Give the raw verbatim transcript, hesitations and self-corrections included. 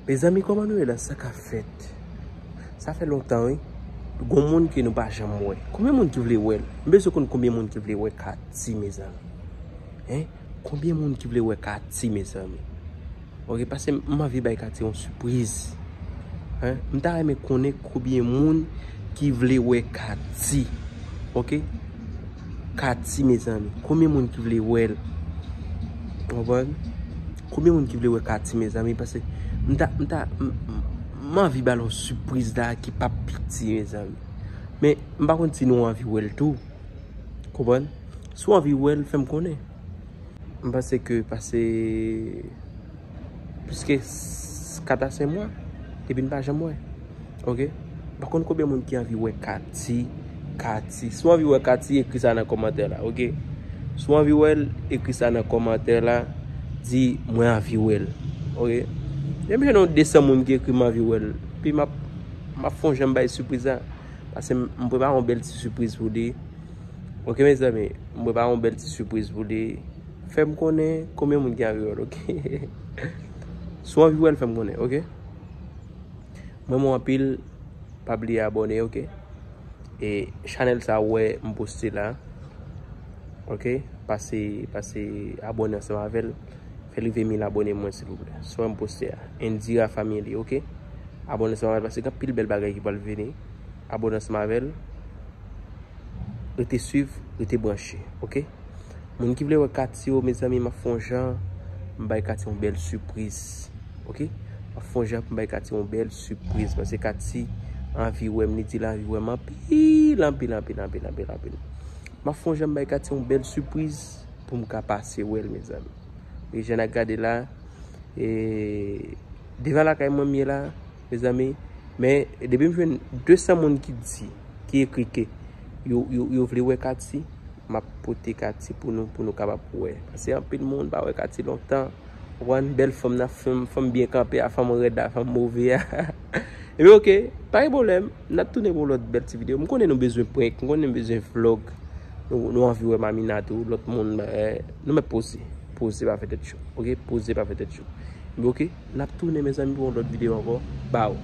Mezanmi, kòman nou ye la? Sa k ap fèt? Sa fè lontan, wi. Gon moun ke nou pa janm wè. Konbyen moun ki vle wè l? M bezwen konn konbyen moun ki vle wè Katy, mezanmi. Hein? Konbyen moun ki vle wè Katy, mezanmi? Ok, paske m anvi bay Katy yon sipriz. Hein? M ta renmen konnen konbyen moun ki vle wè Katy. Ok? Katy, mezanmi. Konbyen moun ki vle wè l? Konprann? Konbyen moun ki vle wè Katy, mezanmi? Paske m ta, m ta, m, m, m anvi ba l yon sipriz la ki p ap piti, mezanmi. Men, m pa konn si nou anvi wè l tou. Konprann? Si w anvi wè l, fè m konnen. M panse ke pase plis ke s-, kat a senk mwa depi n pa janm wè. Ok? M pa konn konbyen moun ki anvi wè Katy, Katy. Si w anvi wè Katy, ekri sa nan kòmantè la, ok? Si w anvi wè l, ekri sa nan kòmantè la, di mwen anvi wè l. Ok? Depi jwenn yon de san moun ki ekri m anvi wè l, epi m ap, m ap fè yon jan m bay sipriz la. Paske m, m prepare yon bèl ti sipriz pou li. Ok, mezanmi, m prepare yon bèl ti sipriz pou li. Fè m konnen konbyen moun ki anvi wè l, ok? Si w anvi wè l, fè m konnen, ok? M renmen w anpil, pa bliye abòne, ok? E chanèl sa w wè m poste la, ok? Pase, pase abòne ansanm avè l. Fè l rive mil abòne mwen, silvouplè. Sa w wè m poste a. Indira Family, ok? Abòne ansanm avè l, paske gen anpil bèl bagay ki pral vini. Abòne ansanm avè l. Rete swiv, rete branche, ok? Moun ki vle wè Katy yo, mezanmi, m ap fè yon jan, m bay Katy yon bèl sipriz, ok? M ap fè yon jan pou m bay Katy yon bèl sipriz, paske Katy anvi wè m, li di l anvi wè m anpil, anpil, anpil, anpil, anpil, anpil. M ap fè yon jan, m bay Katy yon bèl sipriz pou m ka pase wè l, mezanmi. E jan n ap gade la, e, devan lakay mwen m ye la, mezanmi. Men, depi m jwenn de san moun ki di, ki ekri ke yo, yo, yo vle wè Katy, m ap pote Katy pou nou, pou nou kapab wè. Paske anpil moun pa wè Katy lontan. Ou konprann? Bèl fanm nan, fanm, fanm byen kanpe a, fanm rèd la, fanm move a. Ebyen, ok, pa gen pwoblèm. N ap tounen pou lòt bèl ti videyo. M konnen nou bezwen prank, m konnen nou bezwen vlog. Nou, nou anvi wè Mamina tou, lòt moun, eh, nou mèt poze. Poze pa fè tèt cho, ok? Poze pa fè tèt cho. Ebyen, ok, n ap tounen, mezanmi, pou yon lòt videyo ankò. Baw.